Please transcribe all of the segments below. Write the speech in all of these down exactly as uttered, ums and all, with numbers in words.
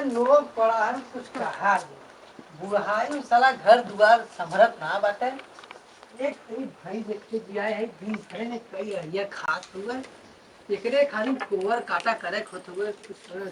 लोग पड़ा है, कुछ कहा नहीं। बुढ़ाई साला घर दुआर संभरत ना बाटे। एक तरी भाई देख के दिया है, दिन भर में कई अहिया खात हुए, एकरे खाली कोवर काटा करे खोत हुए, कुछ करे।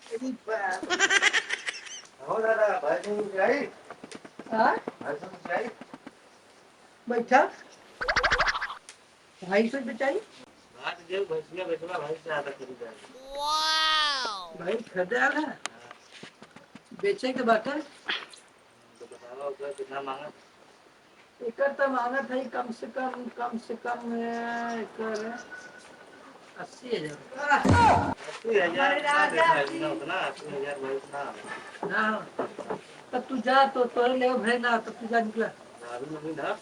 अरे बाप। हो दादा, भाई सुन के आई? हाँ? भाई सुन के आई? बैठा। भाई से बेचाई? बात जो भैंसिया बेचवा, भाई से आधा खरीदा है। भाई खरीदे आला? बेचे के बाटे? तो बतावा, ओकर कितना मांगत? एकर त मांगत है कम से कम, कम से कम, ए, एकर अस्सी हजार। अस्सी हजार हमारे ना राजा देखाई, जी। ना उतना, अस्सी हजार भाई ना। ना, त तू जा, तो तोरे लेवे भरे ना, त तू जा निकला। गाभिन अभी ना।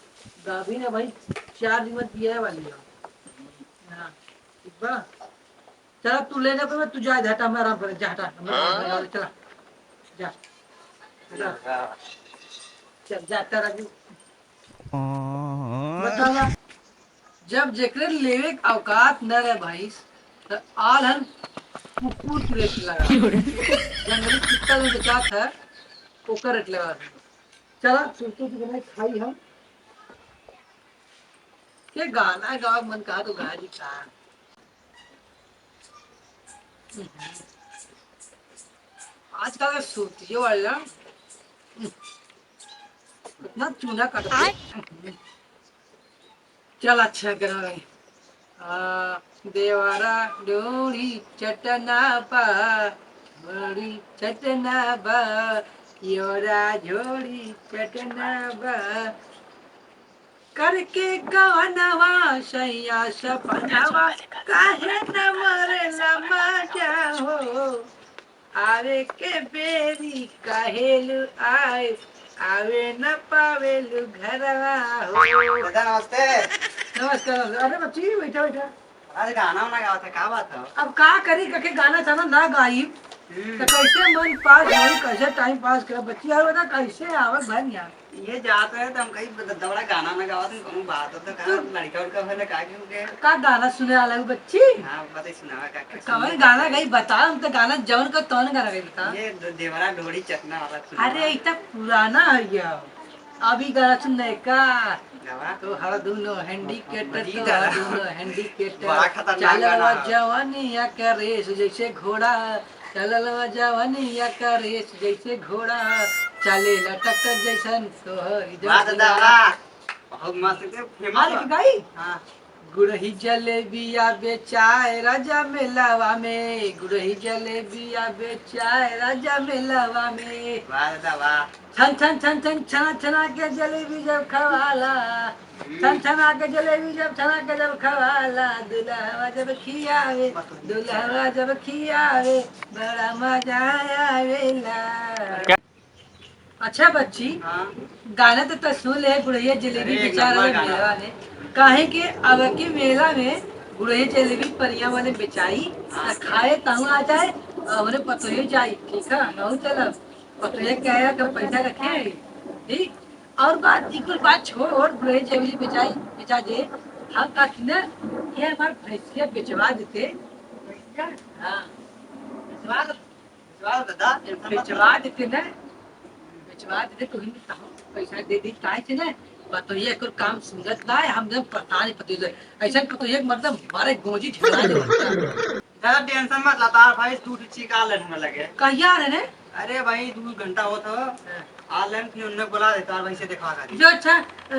गाभिन है भाई, चार दिन में बियाहे वाली है। हाँ, ठीक बा। चला, तू ले जा, तू जा, हटा, हम आराम करे, जा, हटा, हम आराम करे, चला, जा, जा। चल, जा, तेरा भी। बतावा, जब जेकरे लेवे के औकात न रहे भैंस, त आलहन कुकुर के रेट लगा। जंगली कुत्ता जो बेचात है, ओकर रेट लगा। चला, तू, तू, तू बनाई खाई हम। के गाना गावे मन कहा तो गा दी का। आजकल के सुरतियो वाले ना, इतना चूना काट दे। आय। चल अच्छा करा। आ, देवरा डोरी चटना बा, बड़ी चटना बा, योरा झोरी चटना बा। करके गवनवा सैया सपनवा, काहे न मरेला मजा हो। आवे के बेरी कहेलु आए, आवे न पावेलु घरवा हो। दादा, नमस्ते। नमस्कार, नमस्कार। अरे बच्ची, बैठा, बैठा। अरे गाना वाना गावत है, का बात है? अब का करी, कके गाना चाना ना गाई, हम्म। तो कैसे मन पास होई, कैसे टाइम पास करब? बच्ची, यार बता, कैसे आवत भन यार? ये जात है तो हम कहीं द-, दबड़ा गाना ना गावत है, कोनो बात हो तो का तू लड़का उड़का भले का क्यों के? का गाना सुने वाला है बच्ची? हाँ, बताई सुनावा का, का कवन सुने गाना का? गई बता, हम तो गाना जवन का तवन गाना गई बता। ये द-, देवरा ढोड़ी चटना वाला सुनावा। अरे, ई तो पुराना है यार। अभी गाना सुन ले का? गावा। तोहर दुनो हैंडीकेट, मजीद तोहर है। दुनो हैंडीकेट। बड़ा खतरनाक चलल गाना बा है। जवानिया का रेस जैसे घोड़ा, चलल बा जवानिया का रेस जैसे घोड़ा, चले लटक जैसन तोहरी वाह दादा, जवानिया। वाह। बहुत मस्त, एकदम फेमस वाह, बा। लिख गई? हाँ। गुड़ही जलेबिया बेचाए राजा मेलावा में, गुड़ही जलेबिया बेचाए राजा मेलावा में। वाह दादा, वाह। छन छन छन छन छना छना के जलेबी जब खवाला, हम्म। छन छना के जलेबी जब छना के जब खवाला, दुल्हवा जब खियावे, दुल्हवा जब खियावे, बड़ा मजा आवेला। क्या? अच्छा बच्ची, हाँ। गाना तो तू सुन ले, गुड़हिया जलेबी अरे, एक बेचारा नंबर रे गाना। मेलवा में। काहे के अब के मेला में गुड़हिया जलेबी परिया वाले बेचाई, हाँ। त खाए तहु आ जाए, और हमरे पतोहियो जाई, ठीक है? हमहू चलब। पतोहिया के आया के पैसा रखे, ठीक? और बात, ई कुल बात छोड़, गुड़हिया जलेबी बेचाई, बेचा जे, हम कहती ना, ये हमार भैंसिया बेचवा देते, हाँ, बेचवा देते। बेचवा दे दादा, tension मत बेचवा ले। देते ना, बेचवा देते तो हिंदी तो हम पैसा दे दी, काहे से ना? पतोहिया को काम सुंदर ना है, हम जब पता नहीं पतोहिया, ऐसा पतोहिया के मतलब मारे गोजी ठेला दे। दादा, tension मत ला, तार भाई दूध चीका ले हमें लगे। कहिया रे रे? अरे भाई, दो घंटा होत हो। हाँ। आ लेन फिर उन्हें बुला दे, तार भाई से दिखा कर। जो अच्छा, अ,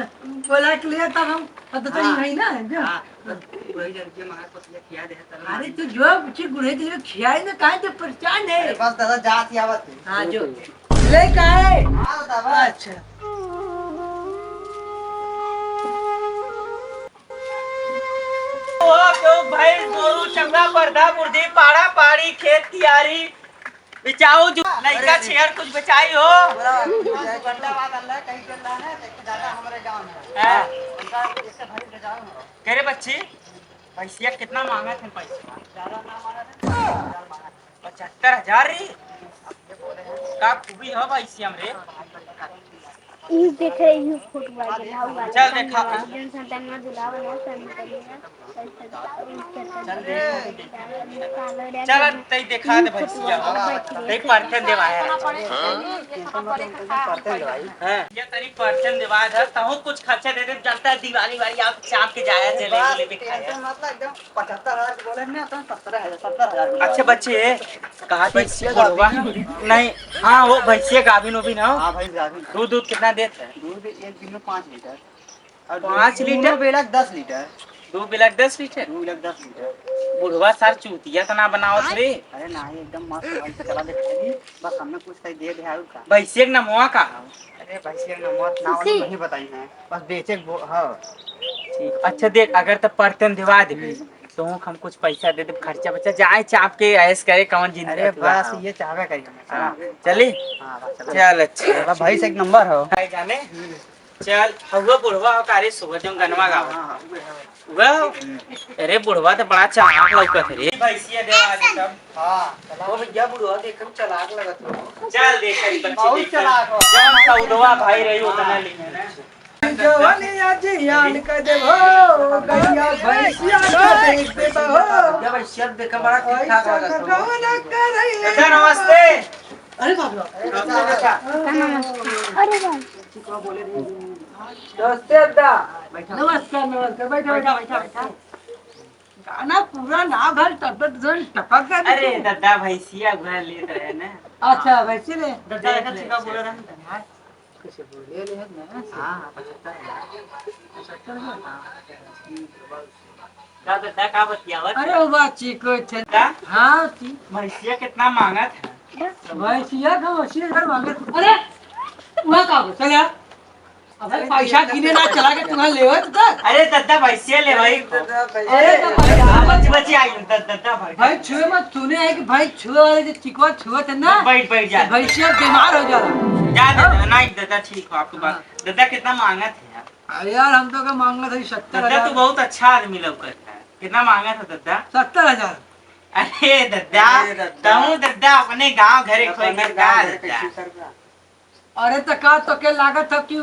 बुला के लिया तब हम, अब तो हाँ। नहीं है ना, जो। हाँ, बस वही जल्दी हमारे को ये खिया दे, तब अरे हम तू जो कुछ गुड़े के लिए खियाई ना, काहे तो परेशान है? अरे बस दादा, जात ही आवत है। हाँ, जो। ले का है? हाँ, दादा, बस। अच्छा। ओ, तो भाई, गोरू, चंगा, बरधा, बुर्धी, पाड़ा, पाड़ी, खेत, कियारी, बेचाओ जो लइका अरे, छेड़ कुछ बेचाई हो। बोला, दो घंटा बाद अल्लाह कहीं चल रहा है, देखो दादा हमारे गांव में। हाँ। उनका इससे भाई बेचाओ ना। कह रे बच्ची, भैंसिया कितना मांगा थे पैसा? ज्यादा ना मांगा थे, पचहत्तर हजार मांगा थे। पचहत्तर हजार री? का खूबी हो भैंसिया में रे? ई देख रहे, ई फोटो आ गया, हाँ, वाला चल देखा। जौन संतनवा दुलावा ना, संतनवा, चल, तई देखा दे भैंसिया। तई परथन देवा है। हाँ? ये तनी परथन देवा है, तहु कुछ खर्चा दे दे, जनता दिवाली वाली आप चाप के जाया चले, बस, बोले भी खाया। Tension मत ला, एकदम पचहत्तर हजार के बोले ना, तो सत्तर हजार, सत्तर हजार के। अच्छा बच्चे, कहा थी भैंसिया बुढ़वा? गाभिन है? नहीं, हाँ, वो भैंसिया गाभिन उभिन हो। हाँ, भैंस गाभिन। दूध, दूध कितना देत है? दूध एक दिन में पाँच लीटर। और पाँच दो लीटर? बेला के दस लीटर। दो बेला के दस लीटर? दो बेला के दस लीटर। बुढ़वा सार चूतिया तो ना बनावत रे। अरे नहीं, एकदम मस्त भाई से चला दे खाली। बस हमने कुछ सही दे दे और का। भैंसिया के नमवा का हो? अरे भैंसिया के नमवा ना खुशी। नहीं बताई है। बस बेचे के बो-, हाँ। ठीक। अच्छा देख, अगर तो परतन दिवा देबे, तो हम कुछ पैसा दे दे, खर्चा बर्चा, जाए चाप के ऐश करे, कौन जिंदगी अरे अधूरा बस हो। ये चाहबे करी हमें, हाँ, चला। चली? हाँ, बस चला। चल अच्छा। बस भाई से एक नंबर हो। भाई जाने? चल, हउआ बुढ़वा हो का रे, सुबह जौन गनवा गावा। हाँ, हाँ, हाँ, उहे, हाँ। उहे हो? अरे बुढ़वा तो बड़ा चालाक लौकत है रे। भैंसिया देवा दे तब। हाँ, चला। ओ भैया बुढ़वा देख के चालाक लगत हो। चल देख करी बच्ची बहुत देख। चालाक हो। जौन सौदवा भाई रही उतना ले। जवनिया जियान कर देबो, गैया भैंसिया के बेच देबो। जब भैंसिया देख के बड़ा ठीक ठाक ऐसा लगत हो। कौन करैले? दादा नमस्ते। अरे बाप रे। नमस्ते बेटा। अरे बाप। नमस्ते अड्डा। नमस्कार, नमस्कार। बैठा, बैठा, बैठा, बैठा। गाना पूरा ना भर, टपक जन टपक गया। अरे दादा, भैंसिया उघार लेत रहे ना। अच्छा, भैंसी ले। दादा, देख एक ले। छिका बोले रहे ना। कैसे बोले ले ना? हाँ, हाँ, पचहत्तर हजार। पचहत्तर हजार? हाँ। का दादा, का बतियावत? अरे, वो बात चीको थे। का? हाँ, ठीक। भैंसिया कितना मांगत है? भैंसिया का अस्सी हजार मांगत। अरे, वह का हो? चल यार। अबे अरे पैसा गिने ना चला के तुम्हारा लेवे तो कर। अरे दादा भैंसिया ले भाई। दादा भैंसिया अरे ले। तो भाई, बच्ची, बच्ची आई, द-, दादा भाई। भाई छुए मत, तूने है कि भाई छुए वाले जो चिकवा छुए थे ना, बैठ, बैठ जा। भैंसिया बीमार हो जा रहा। जा दादा, नहीं दादा ठीक हो आपको बात। हाँ। दादा कितना मांगा थे यार? अरे यार हम तो का मांगा था सत्तर हजार। दादा तू बहुत अच्छा आदमी लौकत है। कितना मांगा था दादा? सत्तर हजार। अरे दादा, अरे दादा। तू दादा अपने गांव घरे खोई अपने के गांव का घरे दादा? कैसे करबा? अरे त का तोके लागत ह कि,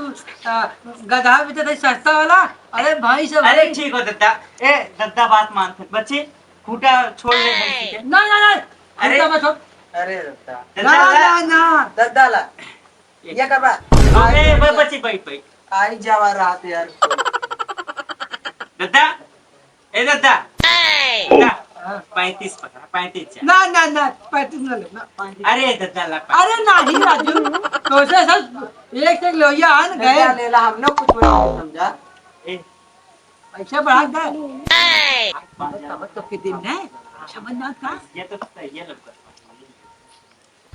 आ, गदहा बेचत है सस्ता वाला? अरे भाई से अरे भाई। ठीक हो दद्दा। ए दद्दा बात मान। बच्ची खूटा छोड़ ले भैंसी के। ना, ना, ना। अरे। खूटा मत छोड़। अरे दद्दा। दद्दा ना, ला। ना, ना। दद्दा ला। ये करबा। अरे ब-, बच्ची बैठ, बैठ। आई जावा रात यार। दद्दा। ए दादा, दादा, हाँ। पैंतीस पकड़ा, पैंतीस जा। ना, ना, ना, पैंतीस ना ले, ना, पैंतीस। अरे दादा, ला पैंतीस। अरे नाही राजू, तो से सब एक से एक लोहिया आन गए। दादा, ले ला, हम लोग कुछ नहीं समझा। ए। पैसा बढ़ा दे। बात समझ तो के दिन है, समझ ना था। ये तो सही है, लगता है।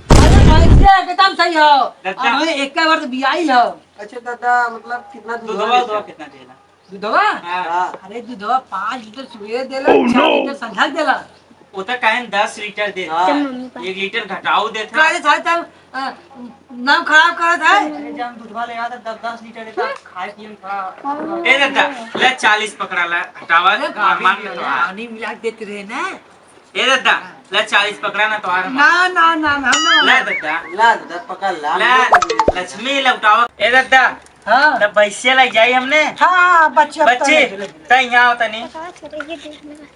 अरे भैंसिया एकदम सही हो। दादा। अब हमें एक बार तो बियाई हो। अच्छा दादा, मतलब कितना दूध दुधवा, है? दुधवा कितना देला? दुधवा? हाँ। हाँ। अरे दुधवा पाँच लीटर सुबह देला, Oh, चार no! लीटर संझा देला। वो तो कहें दस लीटर दे। हाँ। चल मम्मी पास। एक लीटर घटाऊ देता। काहे सारे तब, अ, नाम खराब करत है? अरे जब दुधवा ले आता तब दस लीटर देता, खाए पिए में थोड़ा। हाँ। ए दादा, ले चालीस पकड़ा ला, हटावा, अरे मान, मान भाभी, तो हाँ। पानी मिला के देते रहे ना। ए दादा, ले चालीस पकड़ा ना तोहार हम। ना, ना, ना, ना, हम ना ले मांगे। दादा। ला दादा, पकड़ ला, ले, हम लोग को भी दे दे। लक्ष्मी लौटावा। ए दादा, हाँ। तब भैंसिया लग जाई हमने। हाँ, बच्चे अब बच्चे, तले, तले, तले। तै यहाँ आओ तनी। ये देखना।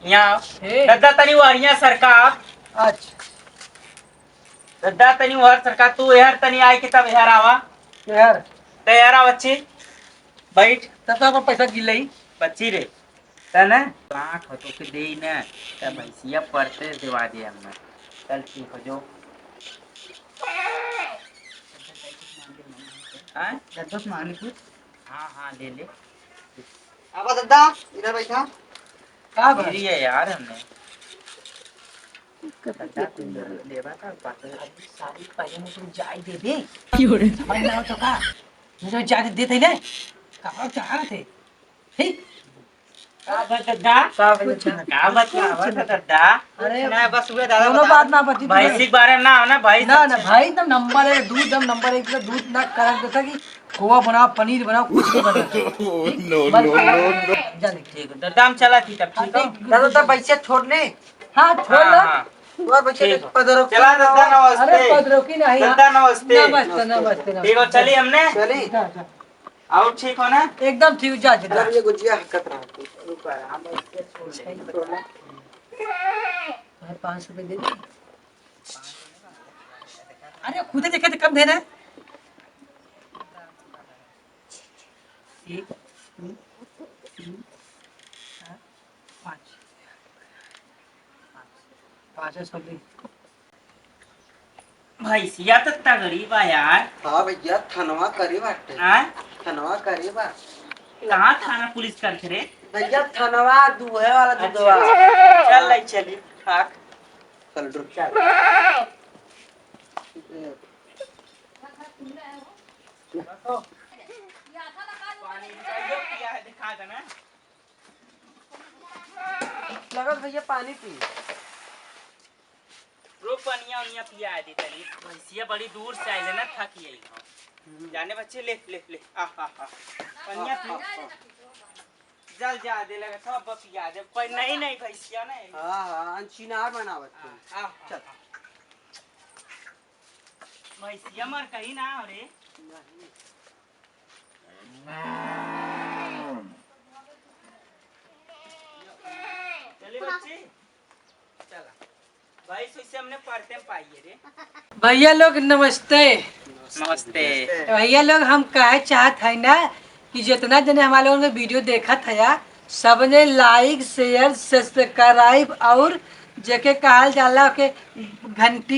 यहाँ आओ। हे। दादा तनी वहरिया सरका। अच्छा। दादा तनी वहर सरका, तू एहर तनी आए के तब एहर आवा। एहर। तै एहर आ बच्ची। बैठ। तब तो अपन पैसा गिन लई। बच्ची रे। तने लाख हो तो के देई ना, तब भैंसिया परते देवा दे हमने। चल ठीक हो जो। हाँ? दस दस मांग ले कुछ। हाँ, हाँ, ले ले। आवा दादा, इधर बैठा। का बात? मेरी है यार हमने। दादा, तू लेवा का बात है? अभी सारी पहले में तू जाई दे दे। क्यों रे? समझ में आओ तो का? तुझे जाके देते ही नहीं। कहाँ चाह रहे थे? ठीक? का बात है दादा? का बात है? का बात है दादा? अरे, ना, बस उहे दादा कोनो बता। बात ना बची। भैंसी के बारे में ना हो ना, भैंस ना, ना, अच्छा। भाई, एकदम नंबर एक, दूध एकदम नंबर एक, दूध ना करक देता कि खोआ बनाओ, पनीर बनाओ, कुछ भी बनाओ। No, बस, no, no, no। जा ले। ठीक है, दादा, हम चला थी तब, ठीक है? दादा, तब भैंसिया छोड़ ले। हाँ, छोड़ हाँ, ला। हाँ। और बच्चे ठीक। पदरों चला दादा, नमस्ते। अरे, पदरों की नहीं। दादा, नमस्ते। नमस्ते, नमस्ते, नमस्ते। ठीक हो, चली हमने? चली। जा, जा। और ठीक हो ना? एकदम ठीक, जा, जा। अरे, ये गुजिया हकत रहा। रुको, हम इसके छोड़ देंगे। अरे, पाँच सौ रुपये दे दे। अरे, खुदे देखे तो कम देना है। एक, दो, तीन, चार, पाँच। पाँच सौ ले। भैंसिया तो तगड़ी बा यार। हाँ भैया, थनवा करीब बाटे। हाँ? थनवा करीब बा। कहाँ थाना पुलिस करत रे? भैया, थनवा दूहे वाला अच्छा। दूधवा। चल, ले चली। हाँ। चल, रुक। चल। पानी निकाल दो, पिया है, दिखा देना। लगत भैया पानी पी। रो पनिया उनिया पिया दे तनी। भैंसिया बड़ी दूर से आइले ना, थक गई हो। हम्म। जाने बच्चे, ले, ले, ले। आ, आ, आ। पनिया पी। आ, आ, आ। जल जा दे लगे, सब पिया दे। कोई नहीं, नहीं, भैंसिया नहीं। हाँ, हाँ, अनचिनार बनावत हाँ, है। हाँ, हाँ, चल। हाँ। भैंसिया मर कहीं ना हो रे। नहीं। चली बच्ची, चला। भाई, सोइसे हमने पढ़ते में पाइए रे। भैया लोग नमस्ते। नमस्ते। तो भैया लोग, हम कहे चाहत है ना कि जितना जने हमारे लोगन के वीडियो देखत है, सब ने like, share, subscribe और जेके कहल जाला के घंटी